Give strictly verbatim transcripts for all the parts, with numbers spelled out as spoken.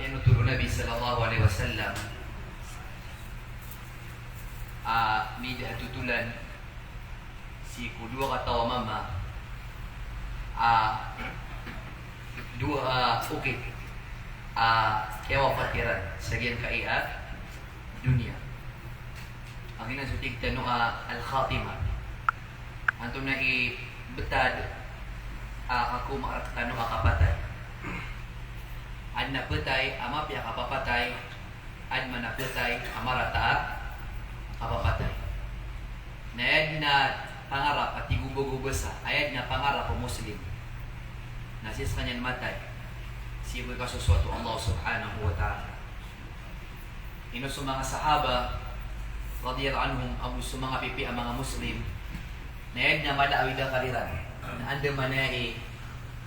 Pitharo o Nabi sallallahu alaihi wasallam a miyada a totolan sii ko dowa kataw a mama a dowa a okit a kiyawapat iran sa giyangkai a doniya. Giyanan so tig tano a al-khatimah. Antonaa i btad a kakomaa rktano a kapatay? Adn a ptay a mapiya a kapapatay, adn man a ptay a marata a kapapatay. Na aya dn a pangarap a tig o bago a basa, aya dn a pangarap o Muslim na sii skaniyan matay sii ko ikasosoat o Allah subhanahu wa ta'ala. Ino so manga sahaba radiyallahu anhum, ago so manga pipiya a manga Muslim, na aya dn a mala a awid akal iran na andamanaya i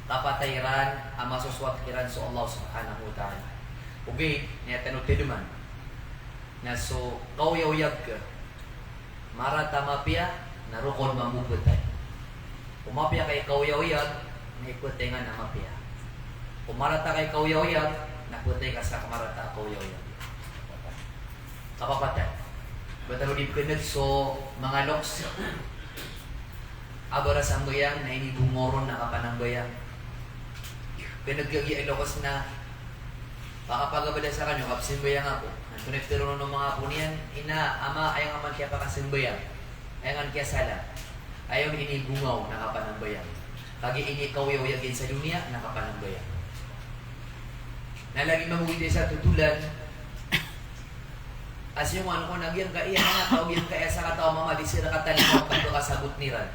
kapatay iran a masosoat kiran so Allah subhanahu wa ta'ala. Ogaid na aya tano tadman na so kaoyagoyag ka marata a mapiya na roo ka mambo ptay. O mapiya ka i kaoyagoyag na iptay nga na mapiya. O marata ka i kaoyagoyag na ptay ka sa marata a kaoyagoyag. Kapapatay. Ba tano di pkneg so manga loks a ba ra sambayang na inibongaw ron na kapanambayang. Pkneg giya i loks na pakapagabada sa kano, kapsambayang ako. Na antonaa i pitharo o manga apo niyan, ina, ama, aya nga man kiyapakasambayang, aya nga man kiyasalam. Aya on inibongaw na kapanambayang. Kagiya inikaoyagoyag iyan sa doniya na kapanambayang. Na lagid mambo giyoto sa totolan a siyongan ko na giyangkaya a manga taw, giyangkaya sakataw a mama di siran katalingoma ko pkasabot iran.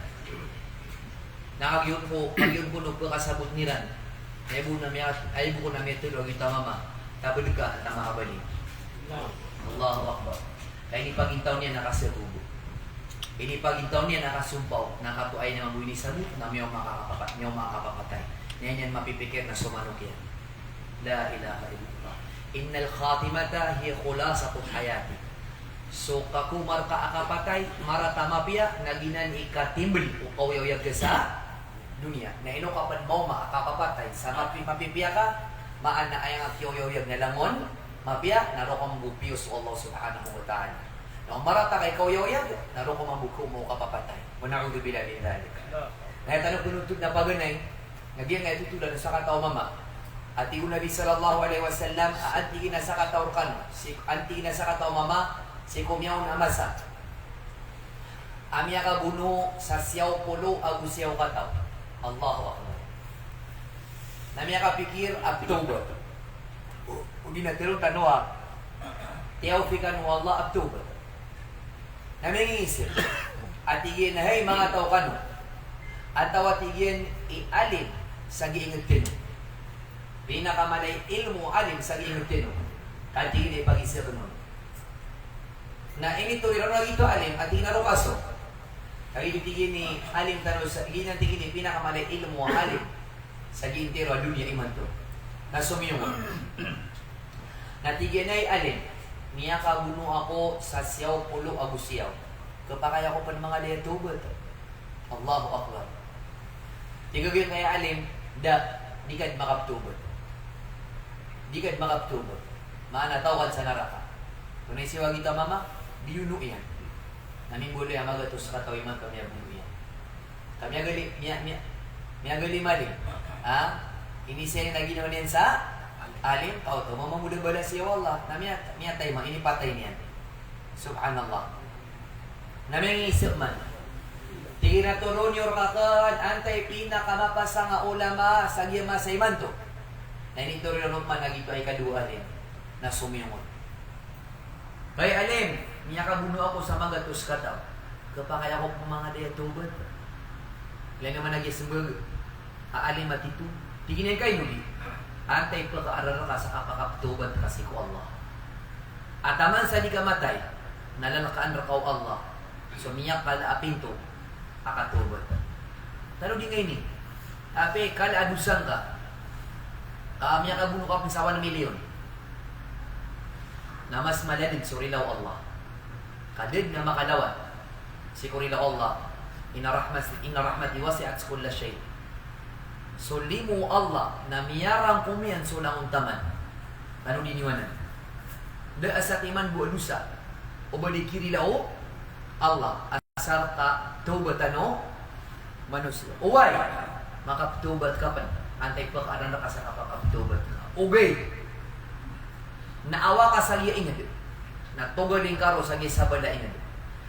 Na kagiya on ko, kagiya on ko pkasabot iran, aya bo na miya, aya bo ko na miyatero a giyoto a mama, tabed ka antaa makabali. Allahu Akbar. Ka inipagintaw niyan na kasakob. Inipagintaw niyan na kasompaw, na kato aya niyan mambo inisabot na miyaoma ka a kapapa-, miyaoma ka a kapapatay. Na aya niyan mapipikir na so manok iyan. La ilaha illallah. Innal khatimata hiya khulasatul hayati. So kakomaa rka a kapatay marata a mapiya na giyanan i katimbl o kaoyagoyag ka sa doniya. Na ino ka pn maoma a kapapatay sa mapi-, mapipiya ka, maana aya nga kiyaoyagoyag na langon mapiya, na roo ka mambo piyo so Allah subhanahu wa ta'ala. Na o marata ka i kaoyagoyag, na roo ka mambo kaoma o kapapatay. Wa na'udhu billahi min dhalik. Na aya tano pn oto na paganay na giyangkai a totolan o sakataw a mama a tig o Nabi sallallahu alaihi wasallam a antaa i sakataw rkano, si, antaa i sakataw a mama sii ko miyaona a masa a miyakabono sa siyaw polo ago siyaw kataw. Allahu Akbar. Na miyakapikir a pthawbat. O, odi na tero tano a tiyawfiq kano o Allah a pthawbat. Na miyangiisir a tig iyan a hay manga taw kano, antaa, tig iyan, i alim sa gii ngd tano? Pinakamala i ilmo o alim sa gii ngd tano? Ka tig iyan a ipagiza kano. Na initoro iran a giyoto a alim a tig iyan a roo ka so. Kagiya tig iyan i alim tano sa, giyanan tig iyan i pinakamala i ilmo o alim sa gii ntiro a doniya imanto. Na somiyong on. Na tig iyan a hay alim, miyakabono ako sa siyaw polo ago siyaw. Khapakay ako pn manga da a thawbat. Allahu Akbar. Tig a giyangkai a alim, da, di ka dn makapthawbat. Di ka dn makapthawbat. Maana taw ka dn sa naraka. Antonaa i siyaw a giyoto a mama, biyono iyan. Na mimbaloy a magatos kataw imanto a miyabono iyan. Ka miyagali, miya, miya, miyagali malim. Ha? Inisay na ginawa niyan sa alim, ka oto, mama mo da balas iyan o Allah. Na miya, miyatay man, inipatay niyan. Subhanallah. Na miyangiisir man. Tig iyan a toroon iyo rkakn antaa i pinakamapasang a ulama sa giya masa imanto. Na initoro iyan man a giyoto a ikadowa a alim. Na somiyong on. Hay alim, miyakabono ako sa magatos kataw. Khapakay ako pn manga da a thawbat. Ilay na man a giya smbag a alim a tito. Tig iyan a kaino di? Antaa i pkhaaraan rka sa kapakapthawbat ka sii ko Allah? A taman sa di ka matay na lalkaan rka o Allah so miyakala a pinto a kathawbat. Tano di ngaini. Apiya kala a dosa ngka a miyakabono ka pn sa one million, na mas mala dn so rila o Allah. Ka da dn a makalawan sii ko rila o Allah. Inna rahmat-, inna rahmati wasi'at kulla shay. So limo o Allah na miyarangkom iyan so langon taman. Ano di niyo anan? Da a satiman bo a dosa o ba di kirila o Allah, asar ka tawbatan o manosiya. Oway, makaptawbat ka pn, antaa i pkaanan rka sa kapakaptawbat ka. Ogaid na awa ka sa giya ingd, na togalin ka roo sa giya sabala ingd.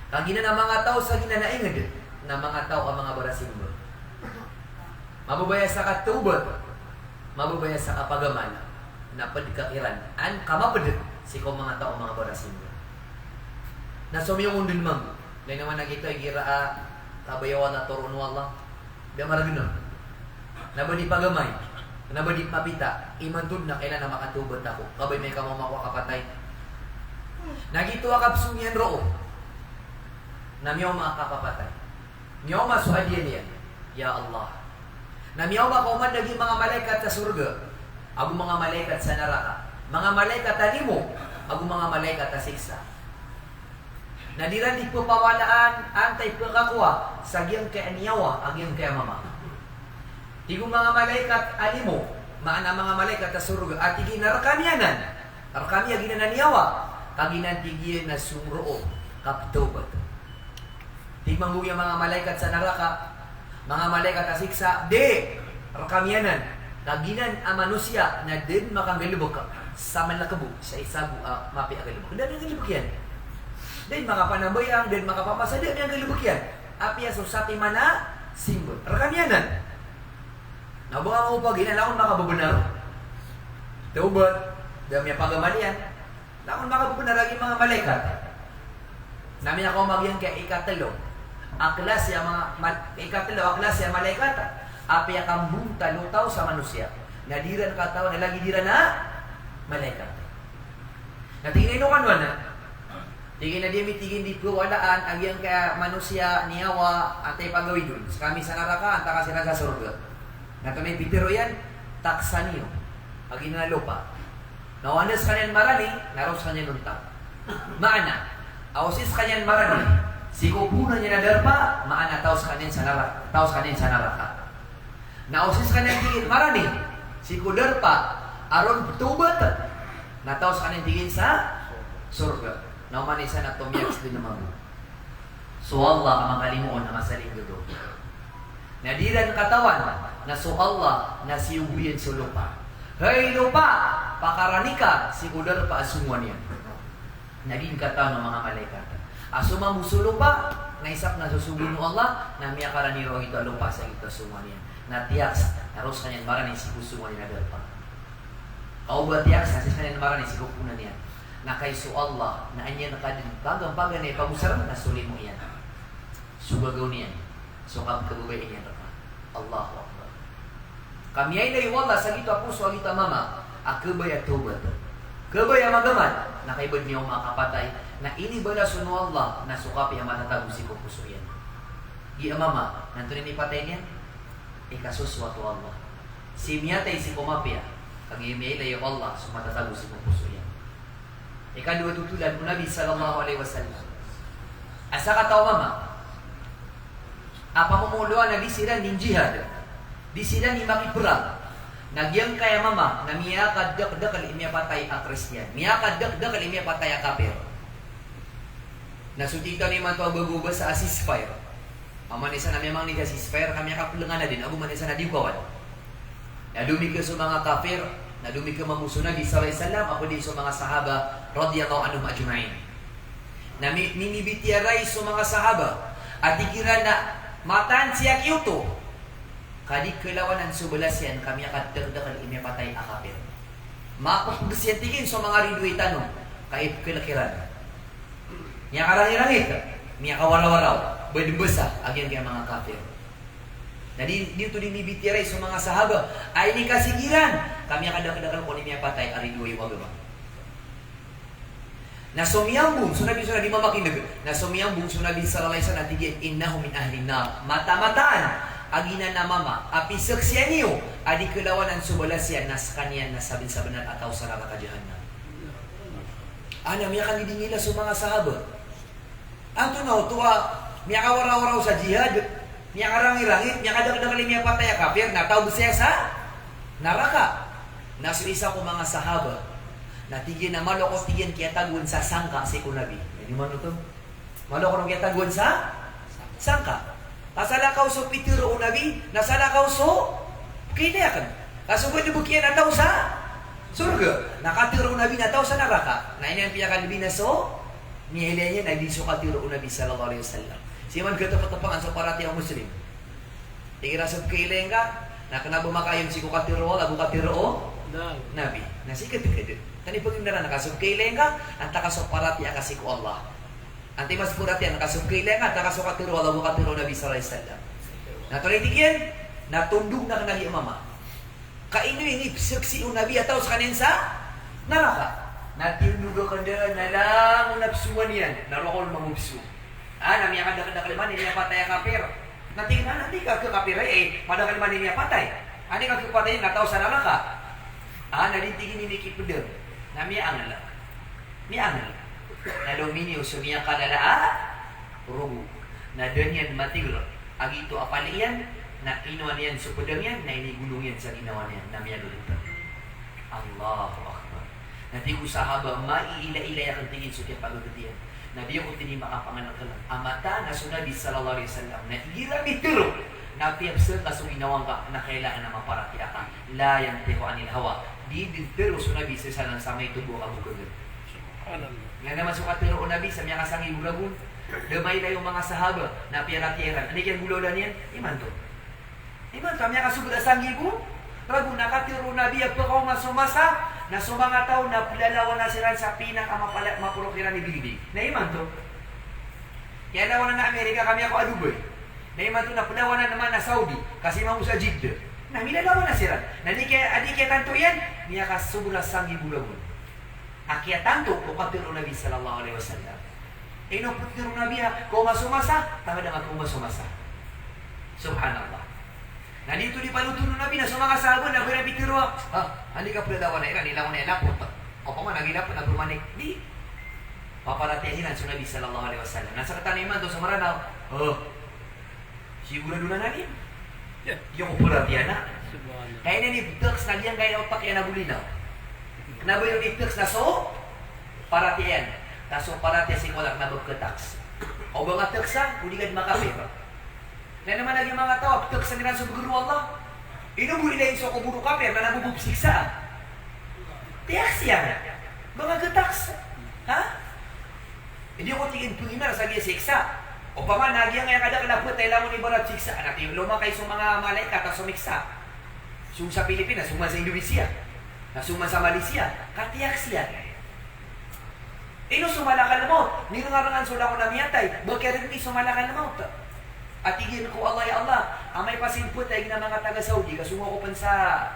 Kagiya na manga taw sa giya na ingd na manga taw a manga barasimba. Mababaya sa katawbat, mababaya sa kapagamal, na pd ka kiran an kamapd sii ko manga taw a manga barasimba. Na somiyong on dn mambo. Lagid man a giyoto igira a kabaya o Allah, toroon o Allah, da margn on. Na ba di pagamay, na ba di mapita, imanto dn a kailangan a makatawbat ako, kabaya amay ka maoma ako a kapatay. Na giyoto a kapsong iyan roo, na miyaoma a kapapatay. Miyaoma so hadiya niyan, ya Allah. Na miyaoma ka oman lagid a manga malaikat sa sorga ago manga malaikat sa naraka, manga malaikat a limo ago manga malaikat a siksa. Na di iran di ppawalaan antaa i pkakowa sa giyangkaya niyawa a giyangkaya mama. Tig o manga malaikat a limo, maana manga malaikat a sorga, a tig iyan a rkami anan, rkami a giyanan a niyawa, kagiya anan tig iyan na song roo kaptawbat. Tig mambo giya manga malaikat sa naraka, manga malaikat a siksa, di, rkami anan, kagiya anan a manosiya na da dn makanggalbk sa malk bo sa isa bo a mapiya a galbk. Da dn miyanggalbk iyan. Da dn makapanambayang, da dn makapamasa, da dn miyanggalbk iyan. Apiya so satiman a simba. Rkami anan. Na o ba ka mangopag iyan, langon makababnar. Tawbat, da miyapagamal iyan. Langon makababnar lagid a manga malaikat. Na miyakaoma giyangkaya ikatlo a klasi a manga mal-, ikatlo a klasi a malaikat, apiya kambontal o taw sa manosiya. Na di iran katawan a lagid iran a malaikat. Na tig iyan a ino kano anan? Tig iyan a di ami, tig iyan, di pwalaan a giyangkaya manosiya, niyawa, antaa i pagawid on. Skami sa naraka, antaa ka siran sa sorga. Na antonaa i pitharo iyan? Taksa niyo a giyanan a lopa. Na o anda skaniyan marani, na roo skaniyan on taw. Maana, a o sii skaniyan marani sii ko poonan iyan a darpa, maana taw skaniyan sa nara-, taw skaniyan sa naraka. Na o sii skaniyan tig iyan marani sii ko darpa a roo ptawbat, na taw skaniyan tig iyan sa sorga. Na oman i isa na tomiyaks dn mambo. So Allah a makalimoon a masalinggagaw. Na di iran katawan na so Allah na siyogo iyan so lopa. Hay lopa, pakarani ka sii ko darpa a songowan iyan. Na di dn katawan o manga malaikat a so mambo so lopa na isa pn a sosogoon o Allah, na miyakarani roo a giyoto a lopa sa giyoto a songowan iyan. Na tiyaks, na roo skaniyan marani sii ko songowan iyan a darpa. Ka o ba tiyaks na sii skaniyan marani sii ko poonan iyan. Na kay so Allah na an iyan ka dn pagan-paganay pagosarn na so limo iyan, so gagaw niyan, so kab-, kababaya niyan rka. Allahu Akbar. Ka miyailay o Allah sa giyoto a poso a giyoto a mama a kabaya tawbat, kabaya magamal, na kay ba dn miyaoma a kapatay, na inibalas on o Allah na so kapiya a matatago sii ko poso iyan. Giya mama, na antonaa i mipatay niyan? Ikasosoat o Allah. Sii miyatay sii ko mapiya, kagiya miyailay o Allah so matatago sii ko poso iyan. Ikadowa a totolan o Nabi sallallahu alaihi wasallam a sakataw a mama a pamomoloan a di siran di njihad, di siran di makiprang, na giyangkaya mama na miyakadakdakl i miyapatay a Kristiyan, miyakadakdakl i miyapatay a kapir. Na so tig tano imanto a bago ba sa a ceasefire. Oman isa na miyamangni ka ceasefire, ka miyakaplengan a dn, ago oman isa na di kawan. Na domikiya so manga kafir, na domikiya mambo so Nabi sallallahu alaihi wasallam, ago di so manga sahaba radiyallahu anhum ajma'in. Na mi-, minibitiyarai so manga sahaba a tig iran a mataan sii a giyoto ka di kalawanan so balas iyan ka miyakadakdakl i miyapatay a kafir. Mapapgs iyan tig iyan so manga ridoay tano ka ipkhalk iran. Miyakarangirangit, miyakawarawaraw, badbasa a giyangkaya manga kafir. Na di, di oto di mibitiyarai so manga sahaba a inikasig iran ka miyakadakdakl kon i miyapatay a ridoay o agama. Na somiyambong so Nabi, so Nabi mamakineg, na somiyambong so Nabi sallallahu alaihi wasallam a tig iyan, "Innahu min ahlin nar." Matamataan a giyanan a mama a pisaksian iyo a di kalawanan so balas iyan na skaniyan na sabnsabnar a taw sa naraka jahannam. Ana miyakandidingila so manga sahaba. Antonaa oto a miyakawarawaraw sa jihad, miyakarangirangit, miyakadakdakl i miyapatay a kafir, na taw bs iyan sa naraka. Na so isa ko manga sahaba Na tig iyan a malo ako, tig iyan, kiyatagoan sa sangka sii ko Nabi. Ino man oto? Malo ako roo kiyatagoan sa sangka. Ka salakaw so pitharo o Nabi, na salakaw so kailay akn. Ka so ba dn bk iyan a taw sa sorga, na katharo o Nabi na taw sa naraka. Na ino pn iyan kalbi na so miyailay niyan na di so katharo o Nabi sallallahu alaihi wasallam. Sii man katapatapangan so paratiyaya o Muslim. Igira so kailay ngka, na kna ba makayon sii ko katharo o Allah ago katharo o Nabi. Na sii ka tkd. Kna ipagindaran ka so kailay ngka, antaa ka so paratiyaya ka sii ko Allah. Antaa i mas paratiyayaan ka so kailay ngka, antaa ka so katharo o Allah ago katharo o Nabi sallallahu alaihi wasallam. Na tig iyan, na tondog na kna giya mama. Ka ino inipsaksi o Nabi a taw skaniyan sa naraka. Na tiyondog akn dn, na langon a psowan iyan, na roo ako mamopso. A, na miyakadakdakl man i miyapatay a kapir. Na tig iyan a, na di ka kapir, e, madakl man i miyapatay. Anda i kapatay na taw sa naraka. A, na di tig iyan i mikipdang. Na miyaangl. Miyaangl. Na lominiyo so miyakalala a rogo. Na da niyan matigr a giyoto a pali iyan, na inowa niyan so pdang iyan, na inigolong iyan sa ginawa niyan, na miyagagtn. Allahu Akbar. Na tig o sahaba, maiilailay akn, tig iyan, so kiyapagagtn iyan. Na di ako, tig iyan, makapangnngkn a mataan a so Nabi sallallahu alaihi wasallam na igira mitharo na piyapsr ka so ginawa ngka na kailangan a maparatiyaya ka. La yantiqu anil hawa. Di dn tharo so Nabi sallallahu alaihi wasallam sa maito bo a kabokagn. Subhanallah. Aya naman so katharo o Nabi sa miyakasanggibo ragon. Da mailay o manga sahaba na piyaratiyaya iran. Anda i kiyagolawla niyan? Imanto. Imanto a miyakasold a sanggibo ragon na katharo o Nabi a pkaoma so masa na so manga taw na plalawana siran sa pinakamapala-, maporo kiran i bilbing. Na imanto. Kiyalawanan a Amerika ka miyakaoma a Dubai. Na imanto na plalawanan man a Saudi, ka sii mambo sa Jeddah. Na milalawana siran. Na di kiya, a di kiyatanto iyan, miyakasold a sanggibo ragon. A kiyatanto o katharo o Nabi sallallahu alaihi wasallam. Ino pitharo o Nabi a kaoma so masa, taman a kaoma so masa. Subhanallah. Na di oto di panothol o Nabi na so manga sahaba na ba iran pitharo a, ha, anda i kaplalawana iran, ilawan iyan a lapot. Opama na gii lapot na pmanik. Di. Paparatiyayaan iran so Nabi sallallahu alaihi wasallam. Na sktano imanto so Mranaw. Oh. Sigurado na nani? Iya. Iyo ko paratiyayaan. Subhanallah. Kaya ini teks na giyangkaya otak iyan a bolinaw. Kna ba iyo teks na so paratiyaya. Na so paratiyaya sii ko Allah kna ba pkhataks. O ba nga teks a, o di ka di makapir. Na ino man lagid a manga taw a pthaksn iran so bgr o Allah. Ino bo ilay so kobor o kapir na kna ba bo psiksa. Tiyaks iyan. Ba nga khataks. Ha? Di ako tig iyan pnginar sa giya siksa. Opama na giyangkaya kadakl a phatay langon ibarat siksa. Na tig iyan lomakay so manga malaikat a somiksa. Song sa Pilipinas, song man sa Indonesia. Na song man sa Malaysia. Ka tiyaks iyan. Ino so malakal maut? Nirngarngan so langon a miyatay. Ba kiyargn i so malakal maut? A tig iyan ko Allah, ya Allah, amay pa sii phatay gina manga taga Saudi, ka song ako pn sa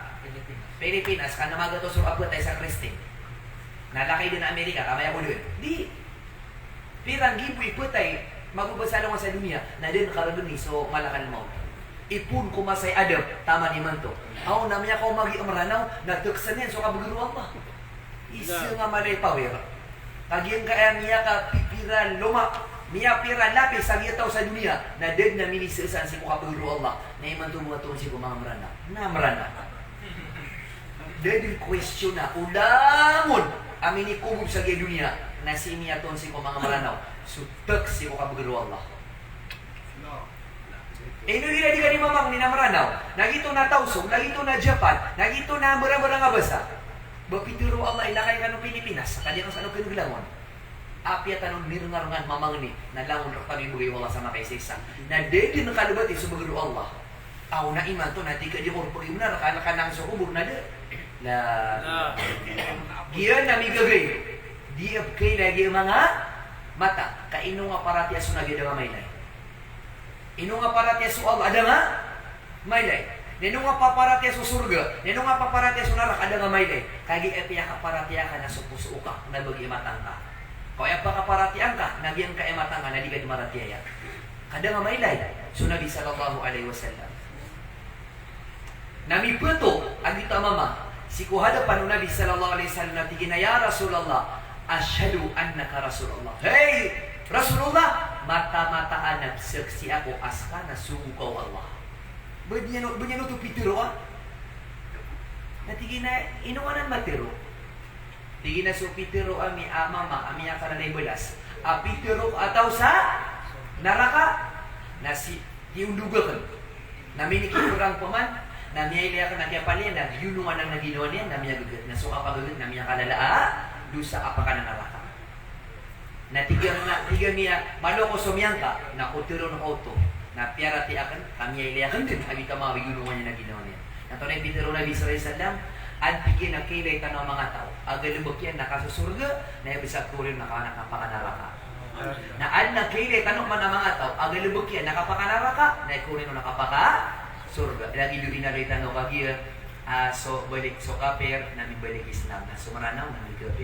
Pilipinas, ka na magatos so kaphatay sa Kristen. Na lakay dn a Amerika, ka amay ako dn. Di. Pira nggibo i phatay, mababa sa langon sa doniya, na da dn kargn i so malakal maut. Ipoon ko masa i Adam, taman imanto. Aw, na miyakaoma giya Mranaw, na thaksn iyan so kabgr o Allah. Isa nga malay power. Ka giyangkaya miyakapipira loma, miyapira lapis a giya taw sa doniya, na da dn a minisaan sii ko kabgr o Allah, na imanto bo a toon sii ko manga Mranaw. Na Mranaw. Da dn question a, o langon a minikobor sa giya doniya, na sii miyatoon sii ko manga Mranaw so thaks sii ko kabgr o Allah. Ino igira di ka di mamangni na Mranaw, na giyoto na Tausug, na giyoto na Japan, na giyoto na mbara-mbara nga basa. Ba pitharo o Allah i lakay kano Pilipinas, ka di kano sa kano knglangon. Apiya tano nirngarngan mamangni, na langon rktano i bgay o Allah sa makaisaisa. Na da dn kalbati so bgr o Allah. Aw, na imanto na di ka di ko pagimnar, ka na kanang so kobor na da. La. La. Giya na migagay. Di a pkhailay giya manga mata. Ka ino nga paratiyaya so Nabi a da nga mailay. Ino nga paratiyaya so Allah a da nga mailay. Na ino nga paparatiyaya so sorga, na ino nga paparatiyaya so naraka a da nga mailay. Kagiya apiya kaparatiyaya ka na so poso ka, na ba giya mata ngka. Ka aya pakaparatiyaya ngka, na giyangkaya mata ngka, na di ka di maratiyaya. Ka da nga mailay so Nabi sallallahu alaihi wasallam. Na miphto a giyoto a mama sii ko hadapan o Nabi sallallahu alaihi wasallam na tig iyan a, "Ya Rasulullah, ashhadu annaka Rasulullah." Hay Rasulullah, mata-mataan a pzaksi ako a ska na sogo ka o Allah. Ba niyan, ba niyan oto pitharo a? Na tig iyan a, ino anan matharo? Tig iyan a so pitharo ami a mama a miyakalala i balas a pitharo a taw sa naraka na si, tiyondog akn. Na minikipirang pman, na miyailay akn a kiyapaliyan, na giyonongan anan a ginawa niyan, na miyagagat, na so kapagagat na miyakalala a dosa a pakananaraka. Na tig iyan a, tig iyan a, malo ako so miyangka, na kotharo ako oto. Na piyaratiyaya akn, ka miyailay akn dn a giyoto a manga giyonongan iyan a ginawa niyan. Na antonaa i pitharo o Nabi sallallahu alaihi wasallam, an tig iyan a kailay tano a manga taw a galbk iyan na kasosorga, na aya bs a khaori on na ka-, na kapakanaraka. Na adn a kailay tano man a manga taw a galbk iyan na kapakanaraka, na aya khaori on na kapakasorga. Lagid o inaloy tano kagiya, ah, so balik so kapir na mibalik Islam, na so Mranaw na mikapir.